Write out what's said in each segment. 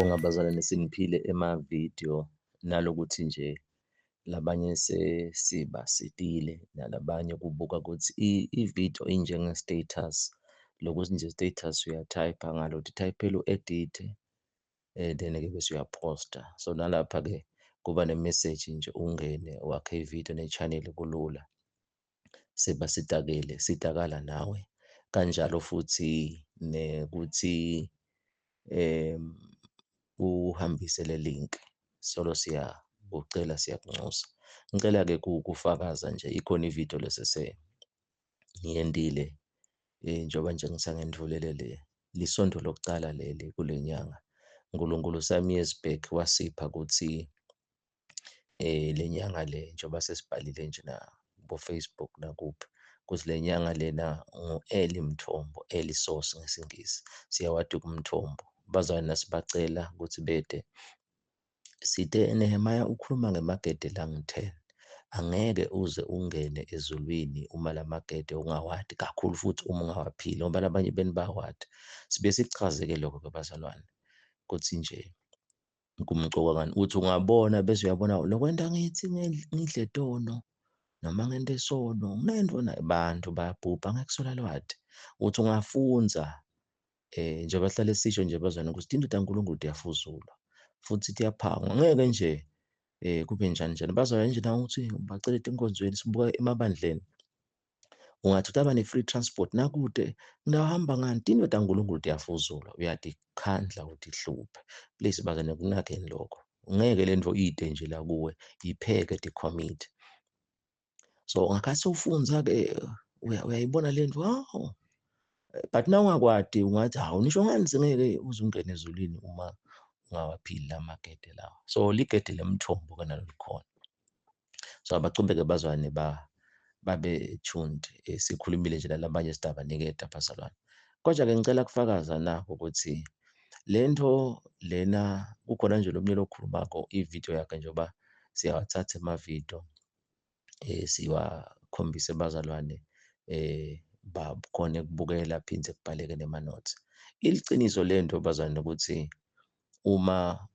Siyabonga bazalwane siniphile ema-video nalokuthi nje labanye sesibasitile nalabanye kubuka ukuthi i-video injenge-status, lokuthi nje status uyathayipha ngalo, uthayipele u-edit-e then-ke bese uyaphosta. So nalapha-ke kuba ne-message nje ungene wakhe i-video ne-channel kulula. Sebasitakele, sitakala nawe. Kanjalo futhi nekuthi uhambise le link solo siyakucela siyakunxusa. Ngicela-ke kufakaza nje ikhona ividiyo lesese ngiyendile njengoba nje ngisangendlulele le lisonto lokucala leli kule nyanga. uNkulunkulu some years back wasipha ukuthi le nyanga le njengoba sesibhalile nje na bo-Facebook nakuphi ukuthi le nyanga lena ngu-Eli Mthombo, Eli Source ngesiNgisi. Siyawadi kumthombo. Bazalwane nasibacela ukuthi bede sithe Nehemiah ukhuluma ngemagede langu-10. Angeke uze ungene ezulwini uma lamagede ungawadi kakhulu futhi uma ungawaphili ngoba labanye beni bawadi. Sibe sichaze-ke lokho-ke bazalwane ukuthi nje kumcoka kani uthi ungabona bese uyabona lokwenta ngithi ngidle tono noma ngente sono nginento bantu bayabhubha ngeke lwati uthi ungafunza njengoba sihlale sisho nje bazwana ukuthi into kaNkulunkulu tiyafuzulwa futhi tiyaphangwa ngeke nje kube njani njani bazwana nje na ukuthi bacela etinkonzweni sibuka emabandleni ungathi utaba ne-free transport nakude ngahamba ngani tinto taNkulunkulu tiyafuzulwa uyatikhandla utihluphe please bazane kunakeni lokho ngeke lento ide nje la kuwe ipheke ti-commit. So ngakhathi ufunza-ke uyayibona le nto hawu, but na ungakwadi ungathi hawu nisho ngani singeke uze ungene ezulwini uma ungawaphili la magede lawa. So ligede lemthombo-ke nalo likhona. So abachubeke bazwane babe tuned. Sikhulumile nje nalabanye sidabaniketa bazalwane. Kodwa-ke ngicela kufakaza nakho ukuthi lento lena kukhona nje lo munye lokhulumako ividiyo yakhe njengoba siyawathatha emavidiyo siwakhombise bazalwane bakhone ukubukela phindze kubhaleke nema-notes. Iliciniso lento bazalwane ukuthi uma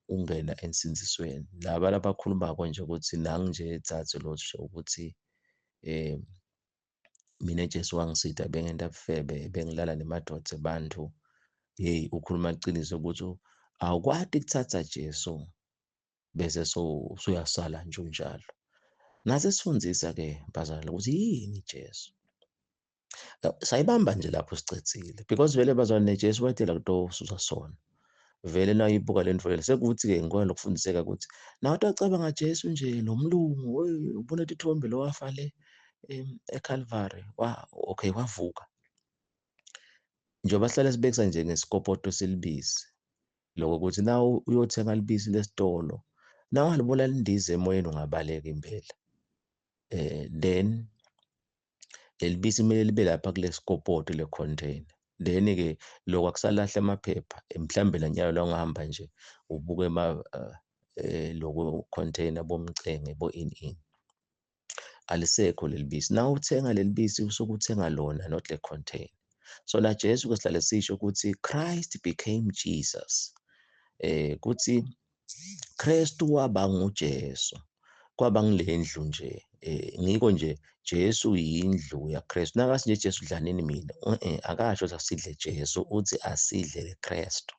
ungena ensindzisweni laba labakhulumako nje ukuthi nangu nje dzadze losho ukuthi mina Jesu wangisida bengenta bufebe bengilala nemadoda ebantfu. Hey, ukhuluma iqiniso ukuthi awukwati kuthatha Jesu bese usuyasala nje unjalo. Nase sifundisa ke bazalwane ukuthi yini Jesu. Sayibamba nje lapho sicedzile because vele bazalwane Jesu wayetela kutosusa sona. Vele nayibuka le nto le sekuthi-ke ngikona lokufundiseka ukuthi nawe utacabanga Jesu nje lo mlungu ubona tithombe lo wafa le eCalvary wa okay wavuka. Njengoba sihlale sibekisa nje ngesikopoto selibisi lokho ukuthi na uyothenga libisi lesitolo na ungalibona lindiza emoyeni ungabaleka impela. Then leli bisi kumele libe lapha kule sikopoto le container. Then-ke lokho akusalahla amaphepha mhlambe nanyalo la ungahamba nje ubuke loko container bomcenge bo ini ini. Alisekho leli bisi. Na uthenga leli bisi usuke uthenga lona not le container. So na Jesu ke sihlale sisho ukuthi Christ became Jesus. Kuthi Kristu waba nguJesu kwaba ngilendlu nje ngiko nje Jesu yindlu yaKristu. Nakasi nje Jesu dlanini mina akasho ukuthi asidle Jesu, uthi asidle leKristu.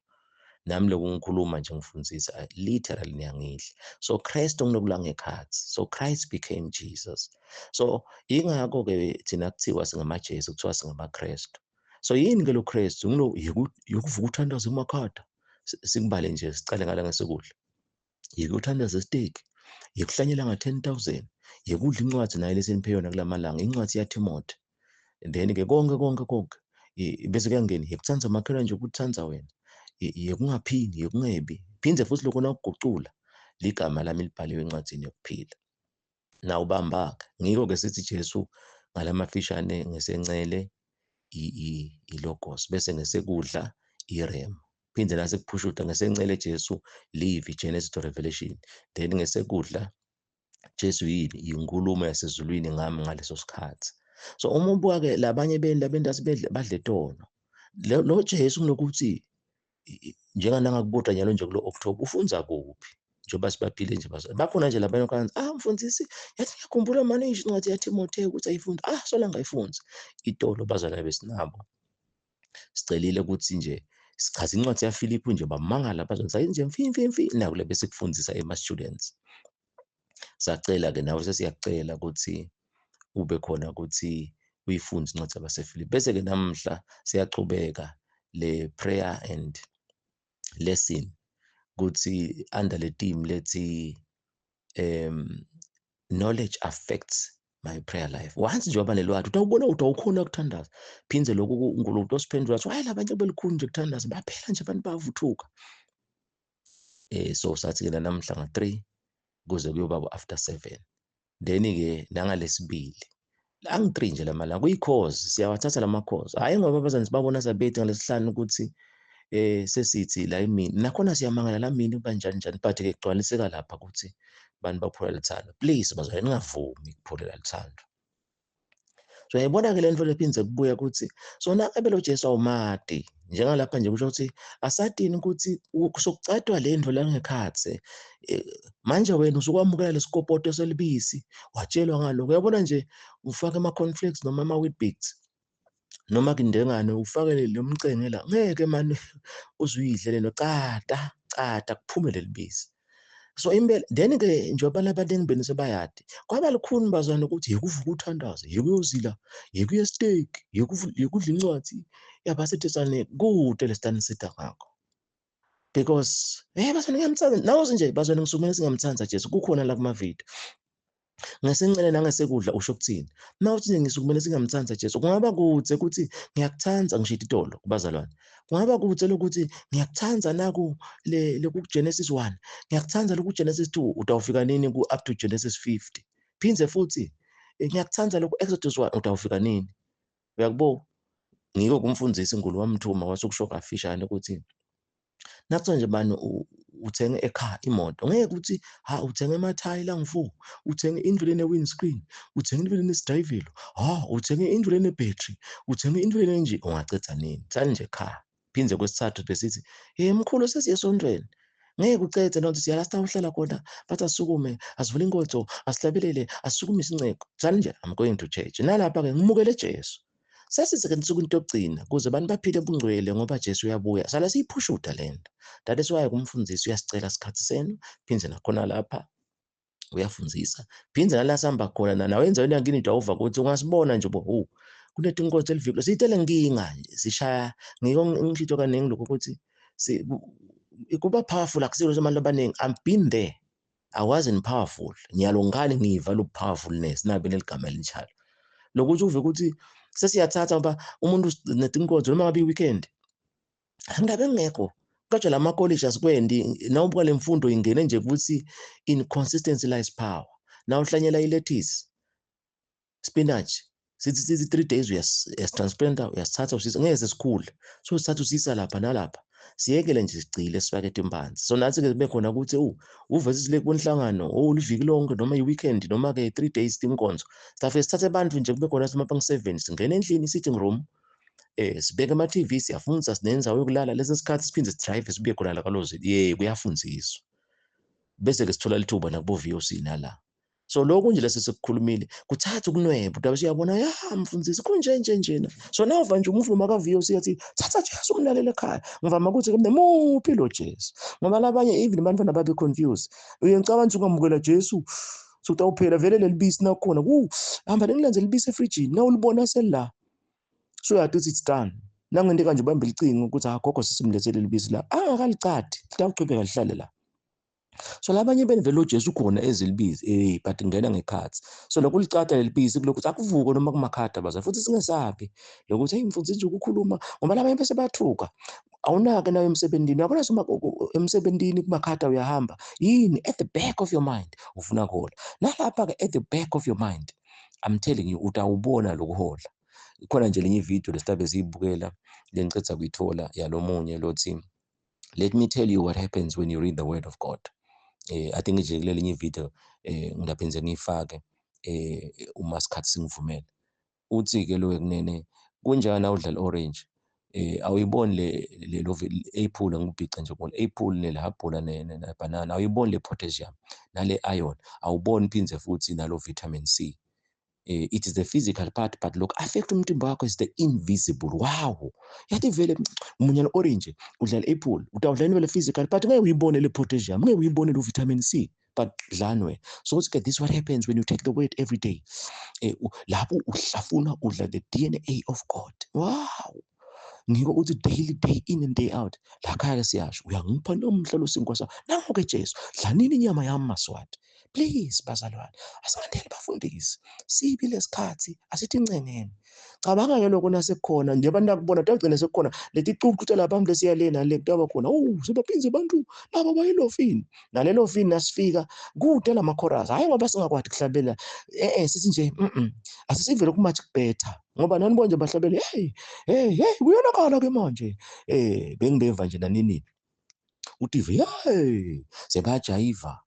Nami lokhu ngikhuluma nje ngifundisa literally niyangidla. So Kristu nginokulangekhathi. So Christ became Jesus. So ingakho ke thina kuthiwa singamaJesu, kuthiwa singamaKristu. So yini ke lo Kristu? Ngilo yokuvuka uthandaze kumakhada. Sikubale nje sicale ngala ngesikudla. Yikuthandaza esiteki, yikuhlanyela nga-10,000, yikudla incwadi nayo lesiniphe yona kulamalanga, incwadi yaTimothy. Then ke konke konke konke bese kuyangena yikuthanda umakhelwane nje ukuthanda wena, yekungaphini, yekungebi. Phinde futhi lokho nakugucula ligama lami libhaliwe encwadini yokuphila. Nawubamba-ke ngiko-ke sithi Jesu ngalamafishane ngesencele ilogos bese ngesekudla irema. Phinde nasekuphushuta ngesencele Jesu livi Genesis to Revelation, then ngesekudla Jesu yini inkulumo yasezulwini ngami ngaleso sikhathi. So uma ubuka-ke labanye beni labentasi badle tono lo Jesu kunokuthi Njenganangakubuta nyalo nje kulo October, ufundza kuphi? Njengoba sibaphile nje bazali bakhona nje labanye kanzi, ah mfundisi, yathi ngiyakhumbula manje incwadi yaTimotheo ukuthi ayifunda, ah sola ngayifundza itolo. Bazalwane besinabo, sicelile ukuthi nje sichaze incwadi yaFilipi nje, bamangala bazalwane, sayi nje mfi mfi mfi naku le besikufundisa ema-students. Sacela-ke nawe, sesiyakucela ukuthi ube khona ukuthi uyifunde incwadi yabaseFilipi. Bese-ke namhla siyachubeka le prayer and lesson kuthi under le theme lethi "Knowledge affects my prayer life." Once nje waba nelwazi, utawubona ukuthi awukhona ukuthandaza. Phindze lokhu uNkulunkulu osiphendula athi hayi, labanye belikhulu nje kuthandaza, baphela nje abantu bayavuthuka. So sathi ke namhla nga-3 kuze kuyoba after 7, then ke nangalesibili angi-3 nje lamalanga kuyi-course, siyawathatha lama course. Hhayi ngoba abazali sibabona sabethi ngalesihlanu ukuthi sesithi la imini nakhona siyamangala la mini kuba njani njani, but ke kugcwaliseka lapha ukuthi bantu baphulela luthando. Please bazalwane, ningavumi ukuphulela luthando. So uyayibona-ke le nto lephindze kubuya ukuthi so nangabe lo Jesu awumati njengalapha nje, kusho ukuthi asatini ukuthi sokucatwa le nto la ngekhatsi. Manje wena usukwamukela lesikopoto selibisi, watshelwa ngalokho, uyabona nje, ufake ama-cornflakes noma ama-Weet-Bix noma kindengane, ufake lo mcenge la, ngeke mane uzuyidle lento. Cata cata kuphume lelibisi. So impela then ke njengoba labantu engibeni sebayadi kwaba lukhuni bazwana ukuthi yikuvuka uthandaze, yikuyozila, yikuya esiteki, yikudla incwadi yabaseThesane kude lesitanisida ngakho, because hey bazwana, ngiyamthanda nawe nje bazwana, ngisukumele singamthanda Jesu kukhona la kuma-video ngesencele nangesekudla. Usho ukuthini uma uthi nje ngisukumele singamthanda Jesu? Kungaba kude ukuthi ngiyakuthanda, ngisho itolo kubazalwane, kungaba kude lokuthi ngiyakuthanda naku le ku Genesis 1, ngiyakuthanda loku Genesis 2, utawufika nini ku up to Genesis 50? Phindze futhi ngiyakuthanda lokhu Exodus 1, utawufika nini? Uyakubo ngiko kumfundisi inkulu wamthuma wasukusho kafishane ukuthi nakuthiwa nje bani uthenge ekhaya imoto, ngeke ukuthi ha uthenge emathayi la ngu-4, uthenge indlu lene-windscreen, uthenge indlu lenesidayivelo, ha uthenge indlu lene-battery, uthenge indlu lene-engine, ungaceda nini? Thani nje khaya. Phindze kwesithathu besithi hey mkhulu, sesiye esontweni, ngeke ucede nonto, siyala sitawuhlala khona, bathi asisukume, asivule inkonzo, asihlabelele, asisukumise inceko. Thani nje I'm going to church. Nalapha-ke ngimukele Jesu. Sesithi-ke nisuku into yokugcina ukuze abantu baphile bungcwele ngoba Jesu uyabuya. Sala siyiphushuda lento. That is why kumfundisi uyasicela isikhathi senu, phindze nakhona lapha uyafundisa. Phindze nala sihamba khona nawe enzaweni yakini utawuva ukuthi ungasibona nje bo hu kunetinkonzo eliviki siyitele nkinga nje sishaya. Ngiko ngishito kaningi lokho ukuthi kuba powerful akusilo abantu abaningi. I've been there. I wasn't powerful. Ngiyalo ngani ngiva lo powerfulness nabe leligama elinjalo. Lokuthi uve ukuthi sesiyathatha ngoba umuntu netinkonzo noma ngabe i-weekend angabe ngekho kodwa la makolishi asikwendi. Nawubuka le mfundo ingene nje ukuthi in consistency lies power. Na uhlanyela i-lettuce, spinach, sithi 3 days uyasitransplanта, uyasithatha usisa, ngeke sesikhule, so sithatha usisa lapha nalapha, siyekele nje, sigcile sifake timpanzi. So nathi-ke kube khona ukuthi uve sisile kunhlangano liviki lonke noma i-weekend noma ke 3 days tinkonzo, sitafike sithathe abantu nje, kube khona simapha 7, singene endlini, sitting room, sibeke ama-TV, siyafundisa, sinendzawo yokulala lesi sikhathi, siphinde sidrive sibuye khona la kalozi ye kuyafundziswa, bese-ke sithola lithuba nakubo VOC nala. So lokhu nje lesi sekukhulumile kuthatha ukunweba, udabe siyabona ya mfundisi kunje nje njena. So nawuva nje umuvu noma ka-VOC athi thatha Jesu umlalele ekhaya, ngivama ukuthi kumbe muphi lo Jesu, ngoba labanye even abantwana babe confused. Uye ngicabanga ukuthi ungamukela Jesu sutawuphela vele leli bisi nakhona ku hamba lengilanze libisi efrijini, nawulibona selila, so uyathi uthi it's done. Nangento kanje ubambe licingo ukuthi agogo sisimlethele libisi la, angakalicadi, litawuchubeka lihlale la. So labanye beni vele uJesu ukhona ezilibizi but ngena ngekhathi. So lokulicada lelibisi kulokhu akuvuke noma kumakhada baza futhi singesabi lokuthi hey mfundisi nje ukukhuluma, ngoba labanye bese bathuka. Awunake nayo emsebenzini, uyabona, soma emsebenzini kumakhada uyahamba yini, at the back of your mind ufuna kuhola. Nalapha ke at the back of your mind, I'm telling you, utawubona lokuhola khona nje. Lenye ividiyo lesitabe siyibukela lengiceda kuyithola yalomunye lothi, "Let me tell you what happens when you read the word of God." I think nje kulelinye ividiyo ngidaphinze ngiyifake uma isikhathi singivumela. Uthi ke lo ekunene kunjani awudla orange. Awuyiboni le le apple, ngibhica nje kubona apple nelhabhula ne-banana, awuyiboni le potassium nale iron, awuboni phindze futhi nalo vitamin C. It is the physical part, but look affect umtimba wakho is the invisible. Wow, yathi vele umunya orange, udla apple, utawudla into le physical, but ngeke uyibone le potassium, ngeke uyibone lo vitamin C, but dlani wena. So ke this what happens when you take the word every day. Lapho uhlafuna, udla the DNA of God. Wow, ngiko uthi daily, day in and day out. Lakhaya ke siyasho, uyangipha nomhla lo sinkwa sa nango-ke Jesu, dlanini inyama yami, Maswati. Please bazalwane, asingandeli bafundisi, sibi lesikhathi, asithi incengeni. Cabanga-ke lokho nasekukhona nje abantu akubona tagcina sekukhona leti cucu talabantu lesiya le nale, kutaba khona, oh, sebaphinze abantu laba bayilofini nalelo fini. Nasifika kude lama-chorus, hhayi ngoba singakwadi kuhlabela, sithi nje asisivele ku-much better, ngoba nanibona nje bahlabele, hey hey hey, kuyonakala ke manje. Bengibeva nje nanini utive, hey, sebajayiva.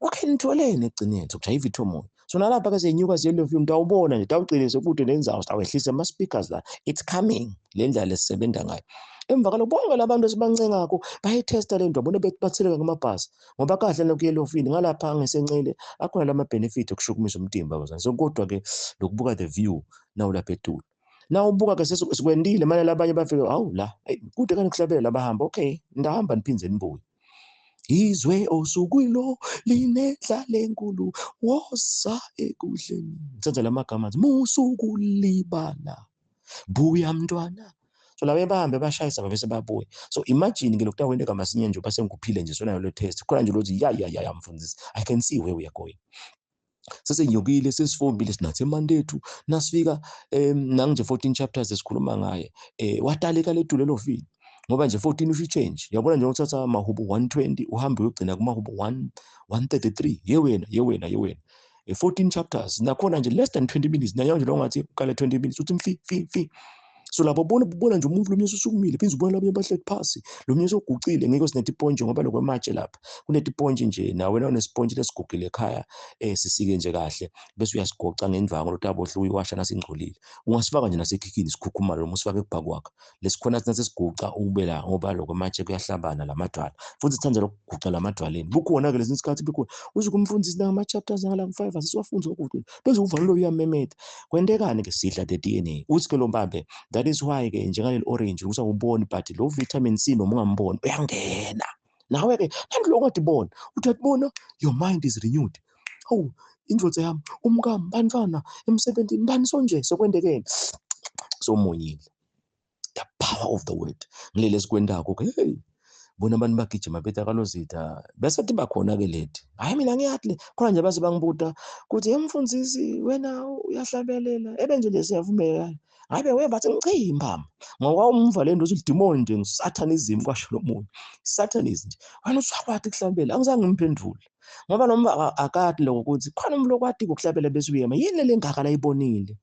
Okay, nitholene ekugcineni sokujayiva ithomoya. So nalapha ke senyuka siyelofi, umuntu awubona nje tawugcine sekude nendzawo, sitawehlisa ama-speakers la. It's coming le ndlela lesisebenza ngayo. Emva kwalokho bonke labantu esibancengako bayithesta le nto, bona batheleka ngamabhasi, ngoba kahle lokuya elofini ngalapha ngesencele akhona lama-benefit okushukumisa umtimba bazane. So kodwa-ke lokubuka the view nawulapha etulu, nawubuka ke sesikwendile manje, labanye bafike, hawu, la kude kani kuhlabela, labahamba. Okay, ndahamba niphindze nibuye. Izwe osukwilo linendlala enkulu, woza ekudleni. Ngithatha lamagama athi musukulibala, buya mntwana. So laba bahambe bashayisa, bese babuya. So imagine ke lokhu kwenteka masinya nje basengikuphile nje sona lo test khona nje lothi ya mfundisi, I can see where we are going. Sesenyukile, sesifombile, sinathe emanti ethu. Nasifika nangu nje 14 chapters esikhuluma ngaye, wataleka lethu lelo fini, ngoba nje 14 usho change. Yabona nje uthatha amahubo 120 uhambe uyogcina kumahubo 1 133, ye wena, ye wena, ye wena, 14 chapters nakhona nje less than 20 minutes. Nayo nje longathi uqale 20 minutes, uthi mfi fi fi. So lapho bona nje umuntu lomunye usukumile, phinde ubona labanye bahleli phasi, lo munye usugucile. Ngiko sinetipontshi, ngoba lokwematshe lapha kunetipontshi nje. Nawe wena unespontshi lesigugile ekhaya, sisike nje kahle, bese uyasigoca ngendvango lotabohle uyiwasha nasingcolile, ungasifaka nje nasekhikhini sikhukhumala, noma usifake ekubhakwakha lesikhona nasesiguca ube la, ngoba lokwematshe kuyahlabana lamadwala, futhi sithanda lokuguca lamadwaleni. Bukhona-ke lesinye isikhathi bukhona uze kumfundisi nangama-chapters nangala ku-5 asisiwafunzi okucina, bese uvalelo uyamemeta. Kwentekani-ke? Sidla the DNA. Uthi ke lo mbambe, that is why-ke njengaleli orange ukuthi awuboni, but lo vitamin C noma ungamboni uyangena nawe-ke nanti lo ungadibona, uthi atibona, your mind is renewed. Hawu, indvodza yami, umkami, bantwana, emsebentini bani, so nje sekwentekeni somunyile. The power of the word ngilele esikwendako ke. Hey, bona abantu bagijima betha kalozitha, bese tiba khona-ke leti, hhayi mina ngiyati le khona nje, base bangibuta kuthi, emfundisi wena uyahlabelela ebe nje lesiyavumeka ngabe we bathi ngichimba ngoba umva le nto uthi lidimoni nje, ngisathanism, kwasho lo muntu, satanism nje, wena usakwati kuhlabela. Angizange ngimphendule, ngoba lo mva akati lokho ukuthi khona umuntu okwati ukuhlabela bese uyema, yini le ngaka layibonile.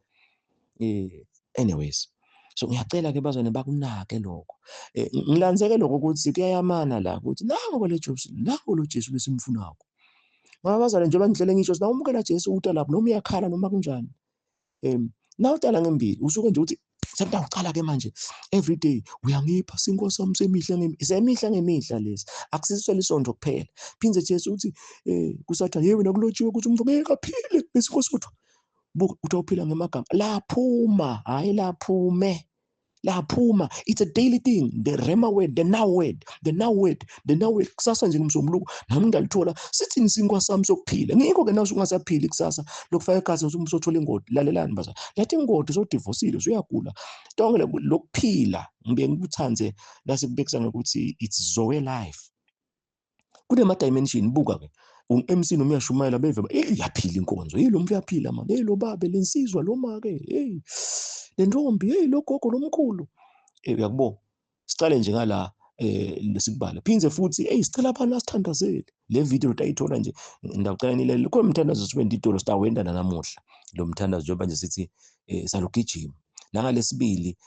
Anyways, so ngiyacela ke bazwane bakunake lokho. Ngilandzeke lokho ukuthi kuyayamana la ukuthi nango le Jesu, nango lo Jesu lesimfunako, ngoba bazalwane, njengoba ngihlele ngisho, sinawumukela Jesu uta lapho noma uyakhala noma kunjani, nawutala ngembili usuke nje uthi sengitawucala ke manje every day, uyangipha sinkwa sami semihla semihla ngemihla. Lesi akusiso lisonto kuphela. Phindze Jesu uthi kusathane, yebo, nakulotshiwe ukuthi umuntu ngeke aphile ngesinkwa sodwa. Buka uthi awuphila ngemagama laphuma, hayi laphume, laphuma. It's a daily thing, the rhema word, the now word, the now word, the now word. Kusasa nje ngomsombuluko nami ngiyalithola, sithini sinkwa sami sokuphila. Ngikho-ke nawe ungasaphili kusasa lokufaka ekhathi usuthola ingodi. Lalelani baza lethi ingodi, sodivosile, usuyagula, tonke lokuphila. Ngibe ngikuthandze lasikubekisa ngokuthi it's zoe life, kunema-dimension. Buka-ke u-MC noma uyashumayela, beve, hey, iyaphila inkonzo, hey, lo muntu uyaphila man, hey, lo babe, lensizwa, lo make, hey, le ntombi, hey, lo gogo, lo mkhulu, uyakubona. Sicale nje ngala lesikubala, phindze futhi, hey, sicela abantu asithandazele. Le video utayithola nje, ngiyacela nilalele khona umthandazo siwenda idolo, sitawenda nanamuhla lo mthandazo, njengoba nje sithi salugijima. Nangalesibili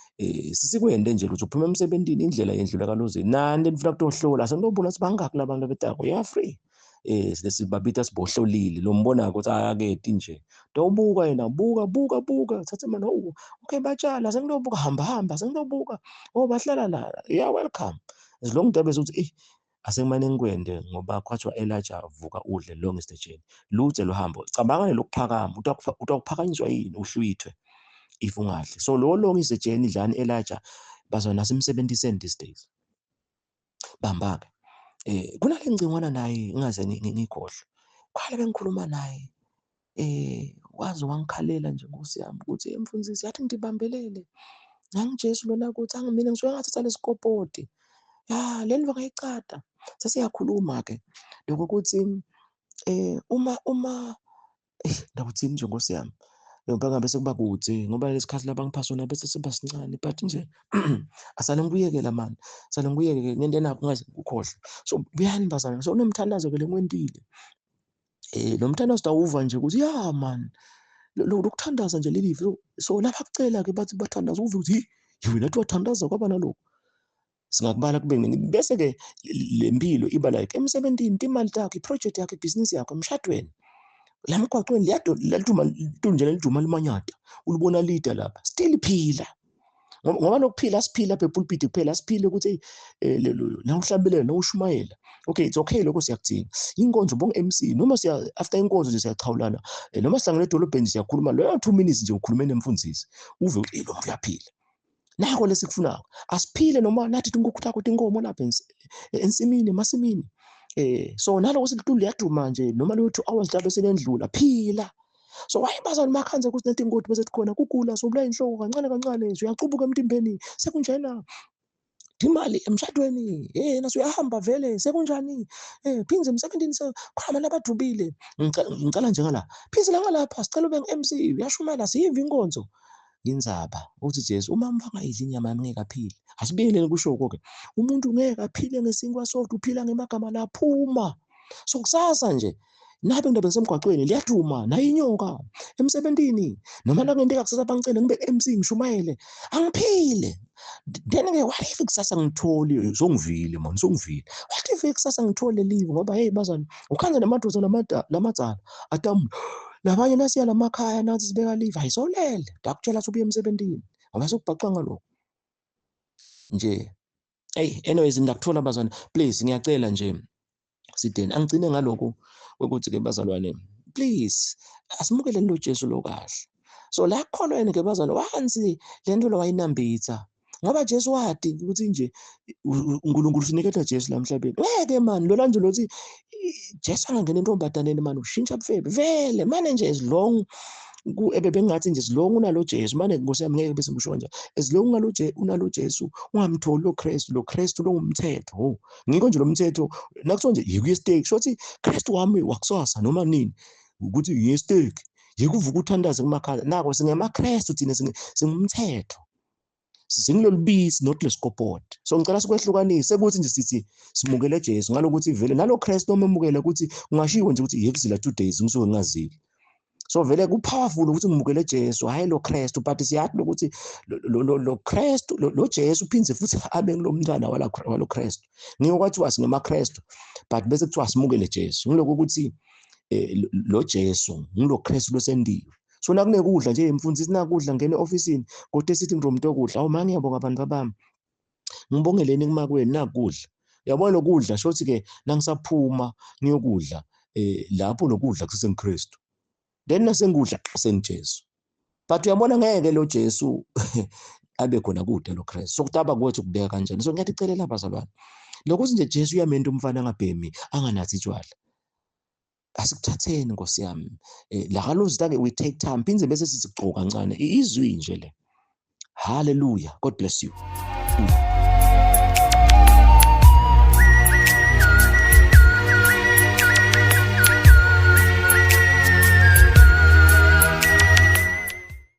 sisikwende nje ukuthi uphuma emsebentini, indlela yendlula kalozini, nani nifuna kutohlola, sentobona ukuthi bangaki labantu abetako, you are free. Lesibabita sibohlolile lombonako ukuthi akaketi nje. Tawubuka yena buka buka buka thathe mana oh okay batshala sengilobuka hamba hamba sengilobuka oh bahlala la yeah welcome. As long bese uthi eh asekumane ngikwende ngoba kwathiwa Elijah vuka udle long is the journey. Ludze luhambo. Cabanga nelokuphakama utawuphakanyiswa yini uhlwithwe if ungadli. So lo long is the journey dlani Elijah bazona simsebenziseni these days. Bamba-ke kunale ngcingwana naye ngingaze ngikhohlwe. Khona bengikhuluma naye waze wangikhalela nje Nkosi yami ukuthi mfundisi yathi ngibambelele. NangiJesu lona ukuthi angimina ngisuke ngathatha lesikopoti. Ya le ndlu ngayicada. Sesiyakhuluma-ke lokho ukuthi uma ndakuthini nje Nkosi yami. Ngoba ngabe sekuba kude ngoba lesikhathi labangipha sona bese siba sincane but nje asale ngikuyekela mani sale ngikuyeke ngento enakho ngaze ngikukhohlwe. So buyani bazalwane so unomthandazo ke lengiwentile. Lo mthandazo awuva nje ukuthi ya man lokuthandaza nje leli so lapha kucela ke bathi bathandaza uve ukuthi hi wena wathandaza kwaba nalokho. Singakubala kube nini bese ke le mpilo iba like emsebenzini imali yakho iproject yakho ibhizinisi yakho emshadweni la emgwaqweni liyaduma nje leliduma limanyata ulibona lida lapha still phila ngoba lokuphila asiphila lapha epulpiti kuphela asiphile ukuthi nawuhlabelela nawushumayela okay it's okay lokho siyakudinga inkonzo bonke MC noma siya after inkonzo nje siyachawulana noma sihlangene edolobheni siyakhuluma loyo 2 minutes nje ukhulume nemfundisi uve ukuthi lo muntu uyaphila. Nako lesikufunako asiphile noma nathi tinkukhu takho tinkomo lapha ensimini emasimini so naloko silitulu liyaduma nje noma leyo 2 hours lapho selendlula phila. So why bazali makhanze ukuthi netingoti bese khona kugula sobula inhloko kancane kancane uyacubuka emtimbeni sekunjena imali emshadweni nasuyahamba vele sekunjani phinze emsebenzini khona abantu abadubile ngicela nje ngala phinze la ngalapha sicela ube ngu-MC uyashumayela siyiva inkonzo indzaba uthi Jesu uma mfangayidli inyama yami ngeke aphile. Asibiyeleni kusho ke umuntu ngeke aphile ngesinkwa sodwa uphila ngemagama laphuma. So kusasa nje nabe ngibe ngisemgwaqweni liyaduma nayo inyoka emsebenzini noma nakungenteka kusasa bangicele ngibe MC ngishumayele angiphile. Then ke what if kusasa ngithole songivile man songivile what if kusasa ngithole leave ngoba hey bazana ukhanze namadoda lamadzala atamu labanye nasiya lamakhaya nathi sibeka leave ayisolele ndakutshela sobuye emsebenzini ngoba sokubhacwa ngalokho nje. Hey anyways ngakuthola bazalwane please ngiyacela nje sideni angigcine ngalokho ukuthi ke bazalwane please asimukeleni lo Jesu lo kahle. So la kukholweni ke bazalwane wansi lento lo wayinambitha ngoba Jesu wati ukuthi nje uNkulunkulu usiniketa Jesu la emhlabeni. Ngeke man lo nje lothi Jesu angangena entombadaneni man ushintsha bufebe vele mane nje as long ebebengathi nje as long unalo Jesu mane Nkosi yami ngeke bese ngisho nje as long unalo Jesu unalo Jesu ungamtholi lo Kristu lo Kristu lo ngumthetho ho ngikho nje lo mthetho nakuthiwa nje yikuye stake shothi Kristu wami wakusasa noma nini ukuthi yiye stake yikuvuka uthandaze kumakhala nako singemaKristu thina singumthetho singilolubisi not lesikopoti. So ngicela sikwehlukanise ukuthi nje sithi simukele Jesu ngalokuthi vele nalo Kristu omemukele ukuthi ungashiwo nje ukuthi yekuzila 2 days ngisuke ngingazili. So vele ku powerful ukuthi ngimukele Jesu hayi lo Kristu but siyathi lokuthi lo Kristu lo Jesu uphindze futhi abe ngilomntwana wala walo Kristu. Ngiko kwathiwa singemaKristu but bese kuthiwa simukele Jesu. Ngiloko ukuthi lo Jesu ngilo Kristu losendiwe. So nakunekudla nje mfundisi nakudla ngene officeini kodwa esithi ngiromuntu okudla awu manje ngiyabonga abantu babami ngibongeleni kumakweni nakudla uyabona lokudla shothi ke nangisaphuma ngiyokudla lapho lokudla kusesengiKristu then nasengudla sengiJesu but uyabona ngeke lo Jesu abe khona kude lo Kristu so kutaba kwethu kubeka kanjani. So ngiyaticelela bazalwane lokuthi nje Jesu uyamenta umfana angabhemi anganathi tshwala asikuthatheni Nkosi yami la kalozi ke we take time phindze bese sisigcoka kancane izwi nje le. Hallelujah, God bless you.